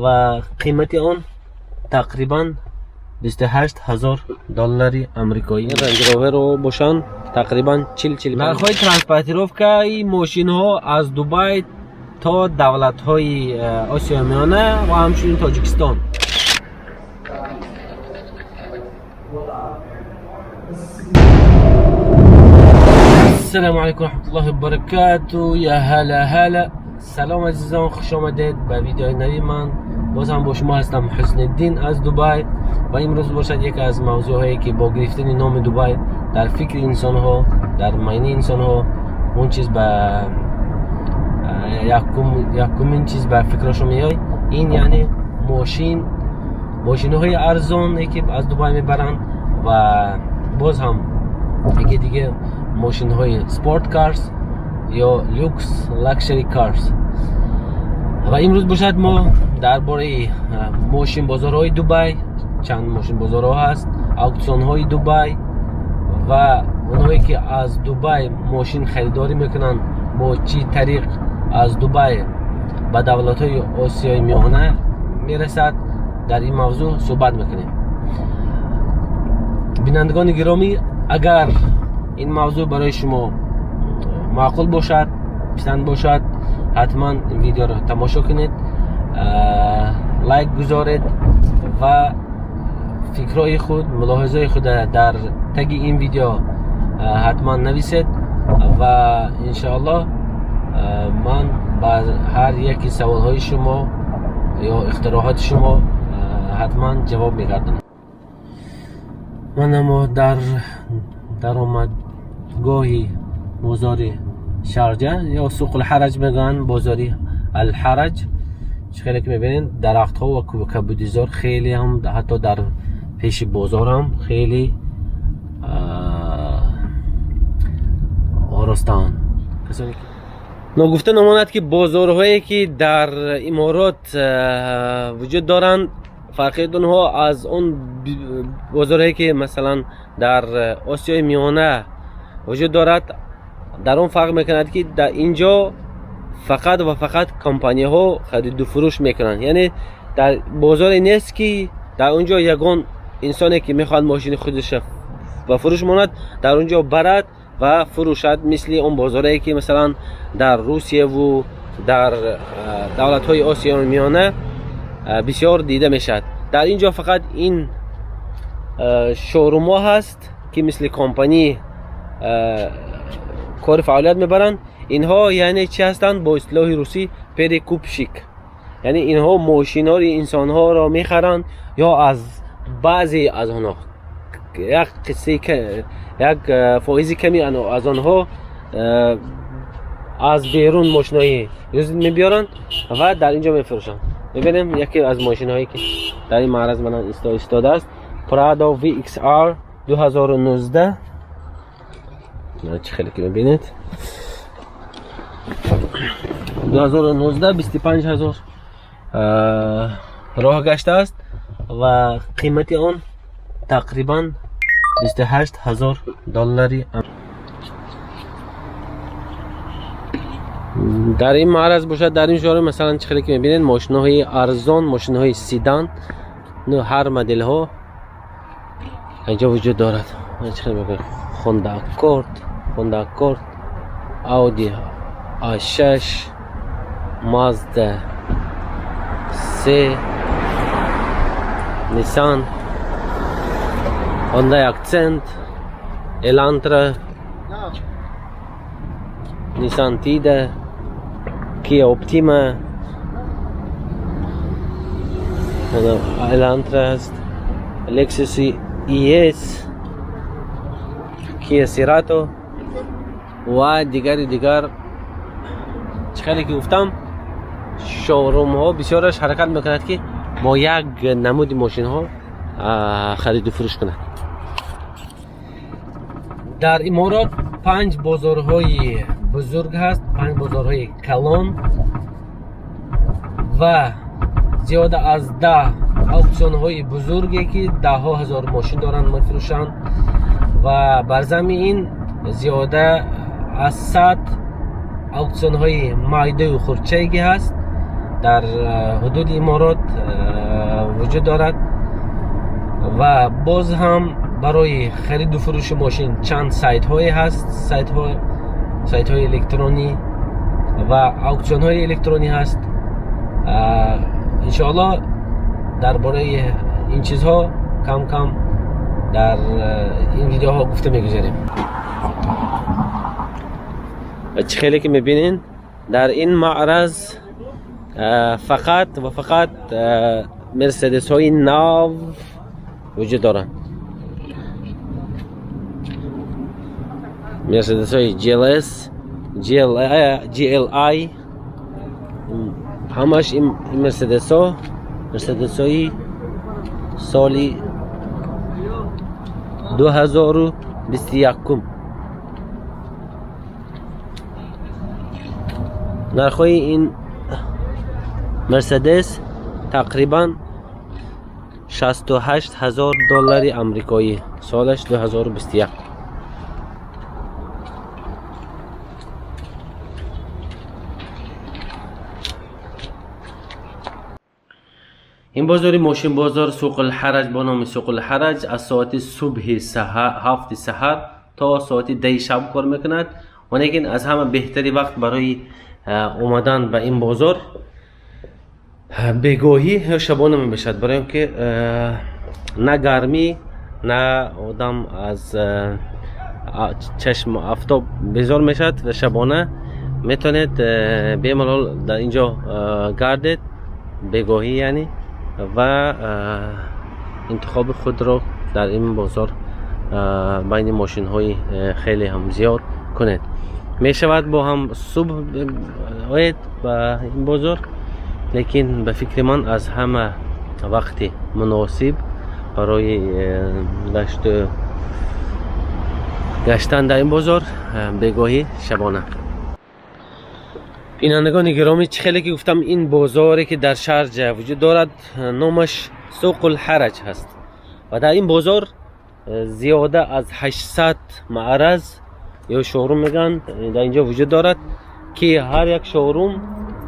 و قیمت آن تقریبا 28 هزار دلار امریکایی. رنج روور رو باشند تقریبا 40 45. نرخ‌های транспортировка ی ماشین ها از دبی تا دولت های آسیای میانه و همچنین تاجیکستان. السلام علیکم و رحمت الله و برکاته. یا هلا هلا. سلام عزیزان، خوش آمدید به ویدیوی نوی من. باز هم با شما هستم حسن الدین از دبی و امروز باشد یکی از موضوعهایی که با گرفتن نام دبی در فکر انسان ها، در معنی انسان ها، اون چیز به یکمین چیز به فکرشون میای، این یعنی ماشین های ارزان که از دبی میبرن و باز هم یکی دیگه ماشین های sport cars یا لوکس luxury cars. و امروز باشد ما درباره ماشین بازارهای دبی، چند ماشین بازارها هست، auction های دبی و اونهایی که از دبی ماشین خریداری میکنن با چی طریق از دبی به دولت های آسیای میانه میرسد، در این موضوع صحبت میکنیم. بینندگان گرامی، اگر این موضوع برای شما معقول باشد، پسند باشد، حتما این ویدیو را تماشا کنید، لایک گذارید و فکرهای خود، ملاحظه خود در tag این ویدیو حتما نویسید و انشاءالله من به هر یکی سوال های شما یا اقتراحات شما حتما جواب میگردانم. من اما در درآمدگاهی بازار شارجه یا سوق الحرج میگن، بازاری الحرج. خیلی که میبینین درخت ها و کبودیزار خیلی هم حتی در پیش بازار هم خیلی آراستان. ناگفته نماند که بازارهایی که در امارات وجود دارند، فرقیت آنها از اون بازارهایی که مثلا در آسیای میانه وجود دارد، در اون فرق میکند که در اینجا فقط و فقط کمپانی ها خرید و فروش میکنند. یعنی در بازاری نیست که در اونجا یگان انسانی که میخواد ماشین خودش به فروش ماند در اونجا برد و فروشد، مثل اون بازارهایی که مثلا در روسیه و در دولت های آسیای میانه بسیار دیده میشد. در اینجا فقط این showroom ها هست که مثل کمپانی کار فعالیت میبرند. اینها یعنی چی هستند؟ با اصطلاح روسی перекупщик. یعنی اینها ماشین های انسان ها را میخرند یا از بعضی از آنها یک قصه یک فایز کمی از آنها از بیرون ماشین های میبیارند و در اینجا میفروشند. میبینیم یکی از ماشین هایی که در این معرض من ایستاده است، پرادو VXR 2019. چه خیلی که میبینید 2019، 25 هزار راه گشته است و قیمت آن تقریبا 28 هزار دلاری. در این معرض باشد، در این شهر مثلا چه خیلی که میبینید ماشین های ارزان، ماشین های سیدان، هر مدل ها اینجا وجود دارد. چه خیلی میبینید هوندا اکورد، هوندا اکورد، اودی A6، مازدا 3، نیسان، هوندای اکسنت، الانترا، نیسان تیدا، کیا اپتیما، الانترا هست، لکسوس ES، کیا سیراتو و دیگر دیگر. خیلی که گفتم showroom ها بسیارش حرکت میکند که با یک نمود ماشین ها خرید و فروش کند. در امارات پنج بازارهای بزرگ هست، پنج بازارهای کلان و زیاده از 10 auction های بزرگی که ده ها هزار ماشین دارن میفروشند و بر زمین زیاده از 100 auction های مایده و خورچه‌ای هست. дар ҳудуди Иморот вуҷуд дорад ва боз ҳам барои хариду фурӯши мошин чанд сайтҳое ҳаст, сайтҳои электронӣ ва аукционҳои электронӣ ҳаст. Иншоаллоҳ, дар бораи ин чизҳо кам кам дар ин видеоҳо гуфта мегузарем. Ва чӣ хеле ки мебинед, дар ин маъраз фақат ва фақат мерседесҳои нав вуҷуд доранд, мерседесҳои GLS, GLI, ҳамаш ин мерседесҳо, мерседесҳои соли 2021. Нархҳои ин мерседес тақрибан 68 ҳазор доллари амрикоӣ, солаш 2021. Ин бозори мошинбозор Суқулҳараҷ, бо номи Суқулҳараҷ, аз соати субҳи 7 саҳар то соати 10 шаб кор мекунад. Валекин аз ҳама беҳтари вақт барои омадан ба ин бозор бегоҳӣ ё шабона мебошад, барои он ки на гармӣ, на одам аз чашм афтоб безор мешавад ва шабона метавонед бемалол дар ин ҷо гардед, бегоҳӣ яъне, ва интихоби худро дар ин бозор байни мошинҳои хеле ҳам зиёд кунед. Мешавад бо ҳам субҳ оед ба ин бозор, лекин ба фикри ман аз ҳама вақти муносиб барои гаштан дар ин бозор бегоҳӣ, шабона. Бинандагони гиромӣ, чӣ хеле ки гуфтам, ин бозоре ки дар Шарҷа вуҷуд дорад, номаш Суқулҳараҷ ҳаст ва дар ин бозор зиёда аз 800 маъраз ё шоурум мегӯянд дар инҷо вуҷуд дорад, ки ҳар як шоурум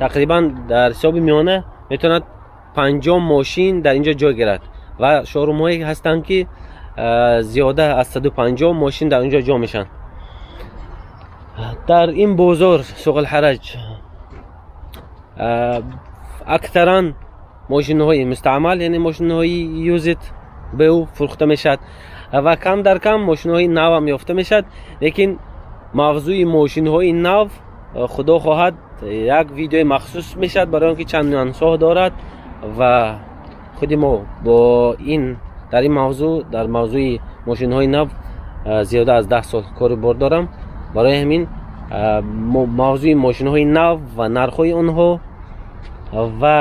тақрибан дар ҳисоби миёна метавонад 50 мошин дар инҷо ҷой гирад ва шоурумҳое ҳастанд, ки зиёда аз 150 мошин дар онҷо ҷо мешаванд. Дар ин бозор Суқулҳараҷ аксаран мошинҳои мустаъмал, яъне мошинҳои used ба ӯ фурӯхта мешавад ва кам дар кам мошинҳои навам ёфта мешавад. Лекин мавзӯи мошинҳои нав, худо хоҳад, як видеои махсус мешавад, барои он ки чанд нюансҳо дорад ва худи мо бо ин дар ин мавзӯъ, дар мавзӯи мошинҳои нав, зиёда аз 10 сол кори бор дорам. Барои ҳамин мавзӯи мошинҳои нав ва нархҳои онҳо ва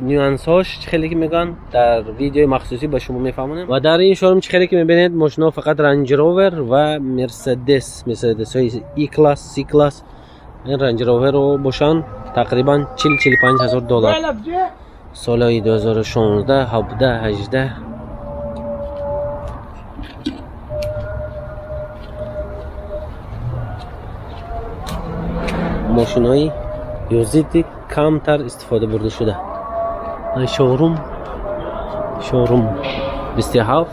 нюансҳош, чӣ хеле ки мегӯянд, дар видеои махсусӣ ба шумо мефаҳмонем. Ва дар ин шоурум, чӣ хеле ки мебинед, мошинҳо фақат Range Rover ва Мерседес, мерседесҳои E класс, C класс. Ин Range Rover бошанд тақрибан 40-45 ҳазор доллар, солҳои 2016, 17, 18. Мошинҳои used и камтар истифода бурда шуда. Шоурум 27.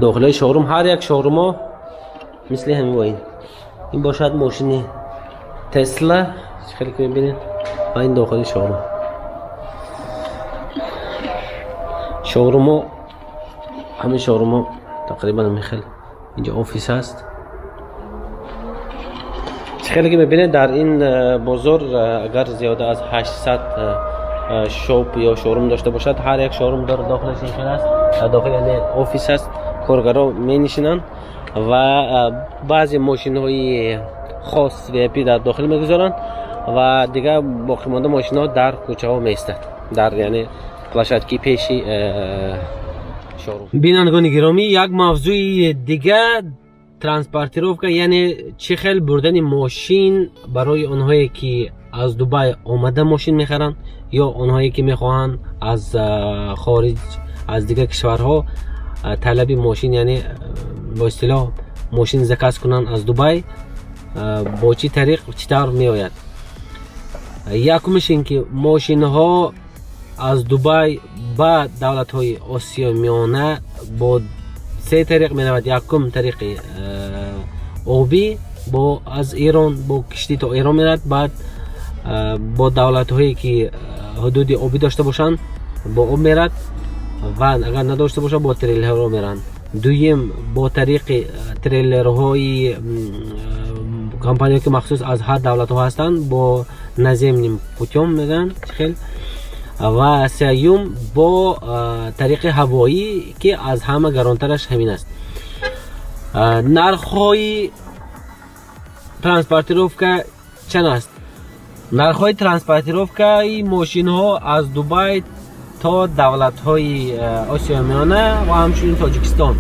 Дохилаи шоурум, ҳар як шоурумо мисли ҳамин во ин бошад мошини Тесла, хеле ки мебинед, ва ин дохили шоурум. Шоурумо, ҳамин шоурумо тақрибан ҳамин хел. Инҷо офис ҳаст. Чӣ хеле ки мебинед, дар ин бозор агар зиёда аз 800 shop ё шоурум дошта бошад, ҳар як шоурум дар дохилаш ин хел аст. Дар дохил, яъне, офис аст, коргаро менишинанд ва баъзе мошинҳои хос, VIP дар дохил мегузоранд ва дигар боқимонда мошинҳо дар кӯчаҳо меистад, дар, яъне, площадки пеши шоурум. Бинандагони гиромӣ, як мавзӯи дига: транспортировка, яъне чӣ хел бурдани мошин барои онҳое ки аз Дубай омада мошин мехаранд ё онҳое ки мехоҳанд аз хориҷ, аз дигар кишварҳо талаби мошин, яъне бо истилоҳ мошин заказ кунанд аз Дубай. Бо чӣ тариқ, чӣ тавр меояд? Якумаш ин ки мошинҳо аз Дубай ба давлатҳои Осиёи Миёна бо се тариқ меравад. Якум тариқи обӣ, бо аз Эрон бо киштӣ то Эрон меравад. Баъд бо давлатҳое ки ҳудуди обӣ дошта бошанд, бо об меравад ва агар надошта бошанд, бо трейлерҳо мераванд. Дуюм, бо тариқи трейлерҳои компания, ки махсус аз ҳар давлатҳо ҳастанд, бо наземным путём мегӯянд хел. Ва сеюм, бо тариқи ҳавоӣ, ки аз ҳама гаронтараш ҳамин аст. Нархҳои транспортировка чанд аст? Нархҳои транспортировкаи мошинҳо аз Дубай то давлатҳои Осиёи Миёна ва ҳамчунин Тоҷикистон.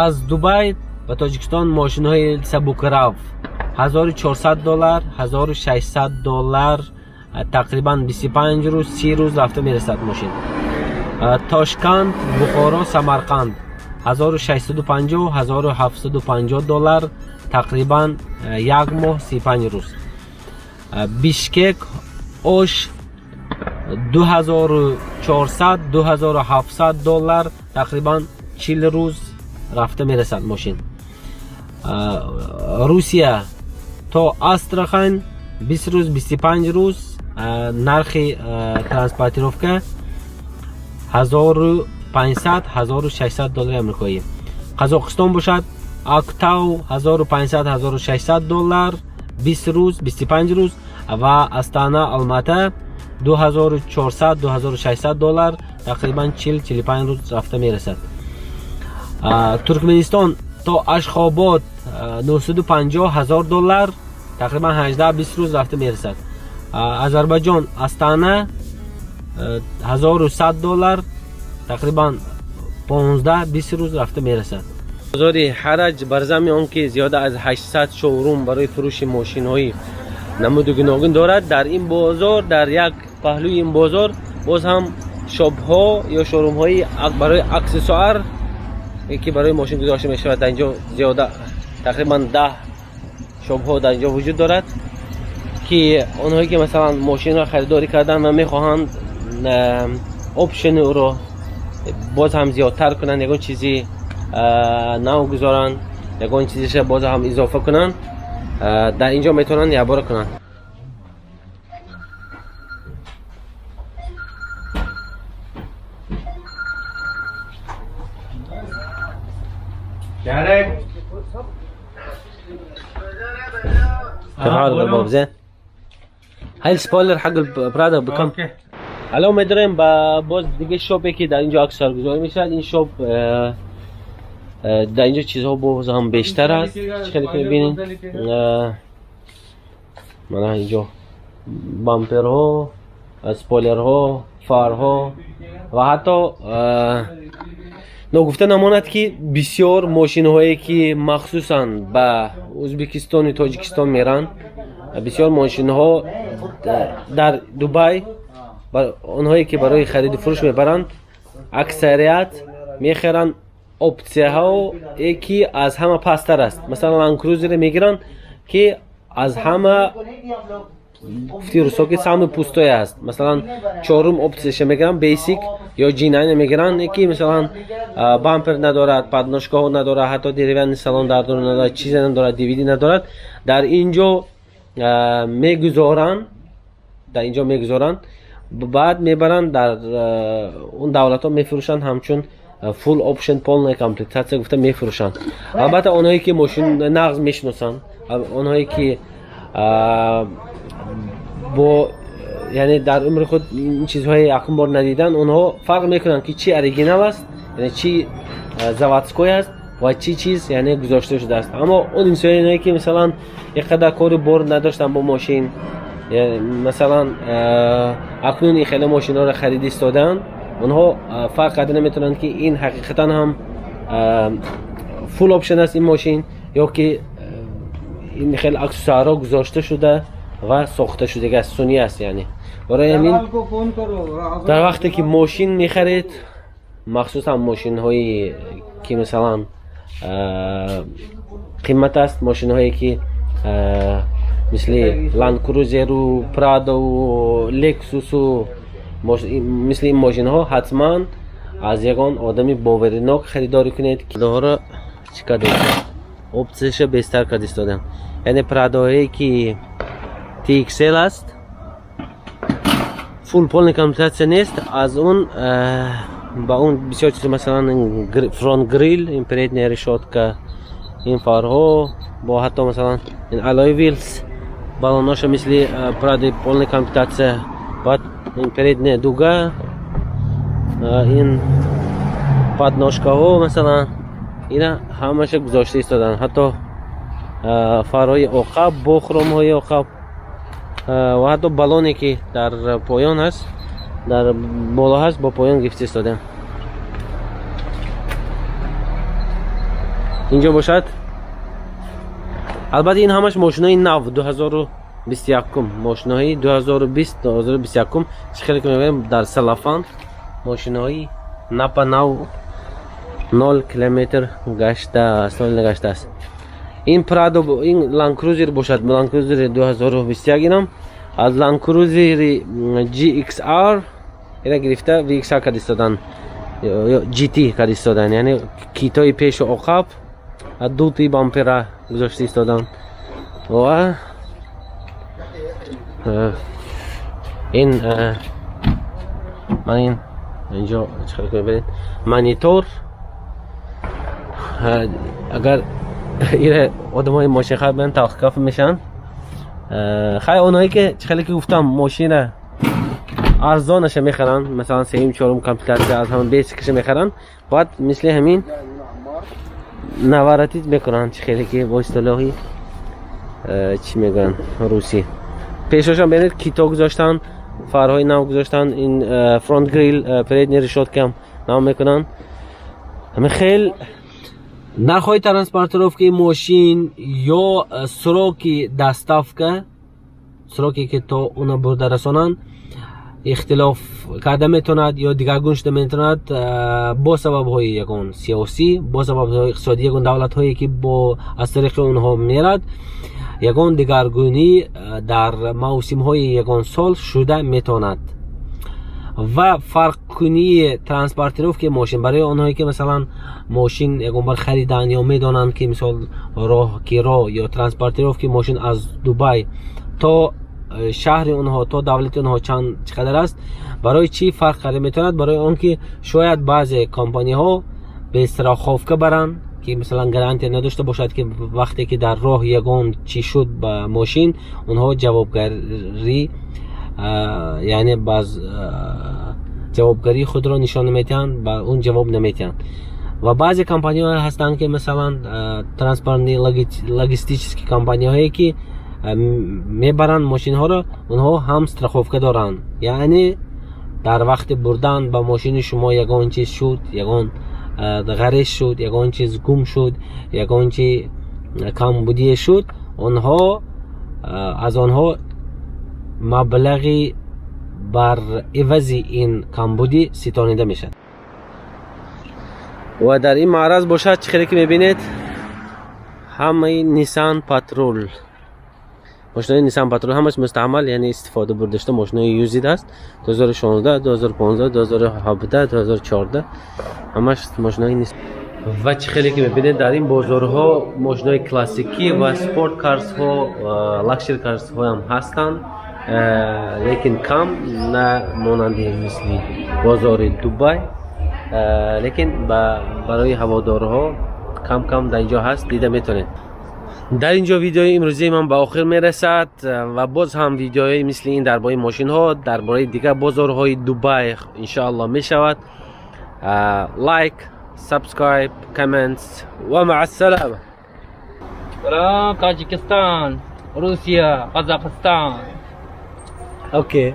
Аз Дубай ба Тоҷикистон мошинҳои сабукрав 1400 доллар, 1600 доллар, тақрибан 25 рӯз, 30 рӯз рафта мерасад мошин. Тошканд, Бухоро, Самарқанд 1650, 1750 доллар, тақрибан як моҳ, 35 рӯз. Бишкек, Ош 2400, 2700 доллар, тақрибан 40 рӯз рафта мерасад мошин. Русия то Астрахань 20 рӯз, 25 рӯз, нархи транспортировка 1500, 1600 доллари амрикоӣ. Қазоқистон бошад, Актау 1500, 1600 доллар, 20 рӯз, 25 рӯз ва Астана, Алмата 2400, 2600 доллар, тақрибан 40, 45 рӯз рафта мерасад. Туркманистон то Ашхобод 950, 1000 доллар, тақрибан 18, 20 рӯз рафта мерасад. Озарбойҷон, Астана 1100 доллар, тақрибан 15, 20 рӯз рафта мерасад. Бозори Ҳараҷ бар зами он ки зиёда аз 800 шоурум барои фурӯши мошинҳои намуду гуногун дорад, дар ин бозор, дар як паҳлӯи ин бозор боз ҳам шопҳо ё шоурумҳои барои аксессуар, ки барои мошин гузошта мешавад, дар инҷо зиёда тақрибан 10 шопҳо дар инҷо вуҷуд дорад, ки онҳое ки масалан мошинро харидорӣ кардан ва мехоҳанд опшени ӯро боз ҳам зиёдтар кунанд, ягон чизи нав гузоранд, ягон чизиша боз ҳам изофа кунанд, дар инҷо метавонанд якбора кунанд. Direct. كيف حالك بابا؟ زين. هاي ال spoiler حق البرادا بكم؟ okay. الان میداریم با باز دیگه shop ی که در اینجا اکثر گذاری میشد. این shop در اینجا چیزها باز هم بیشتر است. خیلی که میبینین، من اینجا بامپرها، سپویلرها، فارها و حتی ناگفته نماند که بسیار ماشین هایی که مخصوصا به ازبکستان و تاجیکستان میرن، بسیار ماشین ها در دبی آنهایی که برای خرید و فروش میبرند، اکثریت میخرند опция ها که از همه پستر است. مثلا لند کروزر میگیرن که از همه گفتی روسا که самый пустой است. مثلا چهارم опция ش میگیرن، basic یا G9 میگیرن که مثلا бампер ندارد، подножка ها ندارد، حتی деревянный салон در درون ندارد، چیزی ندارد، DVD ندارد. در اینجا میگذارن، در اینجا میگذارن، بعد میبرن در اون دولت ها میفروشن، همچون full option، полная комплектация گفته میفروشن. البته آنهایی که ماشین نغز میشناسن، آنهایی که با یعنی در عمر خود این چیزهای یکم بار ندیدن، اونها فرق میکنن که چی original است، یعنی چی заводской است و چی چیز یعنی گذاشته شده است. اما اون انسانی که مثلا اینقدر کار بار نداشتن با ماشین، یعنی مثلا اکنون این خیلی ماشین ها را خرید ایستادن، اونها فرق کرده نمیتونن که این حقیقتا هم full option است این ماشین یا که این خیلی اکسسوارها گذاشته شده و ساخته شده است، صنعی است. یعنی برای همین در وقتی که ماشین میخرید، مخصوصا ماشین هایی که مثلا Қимат аст мошинҳое, ки мисли Ланд Крузеру, Прадову, Лексусу, мисли ин мошинҳо ҳатман аз ягон одами боваринок харидорӣ кунед. Ҳоро чӣ кардем? Опцияша беҳтар карда истодам, яъне Прадоҳое, ки TXL аст, full, полный комплектация нест, аз он ба он бисёр чиз, масалан, front grille, ин передняя решётка, ин фарҳо, бо ҳатто, масалан, ин alloy wheels, балоноша мисли Прадои полный комплектация, баъд ин передняя дуга, ин подножкаҳо, масалан, ина ҳамаша гузошта истоданд, ҳатто фарҳои оқаб бо хромҳои оқаб ва ҳатто балоне, ки дар поён ҳаст, дар боло ҳаст, бо поён гирифта истодем. Инҷо бошад, албатта, ин ҳамаш мошинои нав, 2021, мошиноҳои 2020, 2021. Чӣ хеле ки мегӯем, дар салафан мошиноҳои напа нав, 0 километр гаштааст, нол нагаштааст. Ин Прадо, ин Ланд Крузер бошад, Ланд Крузери 2021, инам аз Ланд Крузери GXR ина гирифта VXR карда истодан, GT карда истодан, яъне китои пешу оқаб, дути бампера гузошта истодан ва ин ман ин инҷо чӣ хеле мебинед, монитор. Агар ира одамои мошинхар бинанд, талхкаф мешаванд. Хай, оное ки, чӣ хеле ки гуфтам, мошина арзонаша мехаранд, масалан, сеюм, чорум комплектация, аз ҳама бесикаша мехаранд, бояд мисли ҳамин наворотить мекунанд, чӣ хеле ки бо истилоҳи чӣ мегӯянд, русӣ. Пешошам бинед, кито гузоштанд, фарҳои нав гузоштанд, ин front grille, передний решёткам нав мекунанд. Ҳамин хел нархҳои транспортировкаи мошин ё сроки доставка, сроке ки то уна бурда расонанд, ихтилоф карда метавонад ё дигаргун шуда метавонад бо сабабҳои ягон сиёсӣ, бо сабабҳои иқтисодӣ, ягон давлатҳое, ки бо аз тариқи онҳо мерад, ягон дигаргунӣ дар мавсимҳои ягон сол шуда метавонад. Ва фарқкунии транспортировкаи мошин барои онҳое, ки, масалан, мошин ягон бор хариданд ё медонанд, ки мисол роҳкиро ё транспортировкаи мошин аз Дубай то шаҳри онҳо, то давлати онҳо чанд, чӣ қадар аст, барои чӣ фарқ карда метавонад? Барои он ки шояд баъзе компаниҳо бе страховка баранд, ки, масалан, гарантия надошта бошад, ки вақте ки дар роҳ ягон чӣ шуд ба мошин, онҳо ҷавобгарӣ, яъне баз ҷавобгарии худро нишон наметиҳанд, ба он ҷавоб наметиҳанд. Ва баъзе компаниҳое ҳастанд, ки, масалан, транспортный логистический компаниҳое, ки мебаранд мошинҳоро, онҳо ҳам страховка доранд, яъне дар вақти бурдан ба мошини шумо ягон чиз шуд, ягон ғарез шуд, ягон чиз гум шуд, ягон чи камбудие шуд, онҳо аз онҳо маблағи бар ивази ин камбудӣ ситонида мешавад. Ва дар ин маъраз бошад, чӣ хеле ки мебинед, ҳамаи Nissan Patrol, мошинои Nissan Patrol ҳамаш мустаъмал, яъне истифода бурда шуда, мошинои used аст, 2016, 2015, 2017, 2014, ҳамаш мошинои Nissan. Ва чӣ хеле ки мебинед, дар ин бозорҳо мошинои классикӣ ва sport carsҳо, luxury carsҳоам ҳастанд, лекин кам, на монанди мисли бозори Дубай, лекин барои ҳаводорҳо кам кам дар инҷо ҳаст, дида метавонед. Дар инҷо видеои имрӯзии ман ба охир мерасад ва боз ҳам видеои мисли ин дар бораи мошинҳо, дар бораи дигар бозорҳои Дубай, иншоалло, мешавад. Like, subscribe, comments ва مع السلامة. Таджикистан, Русия, Казахстан. Okay.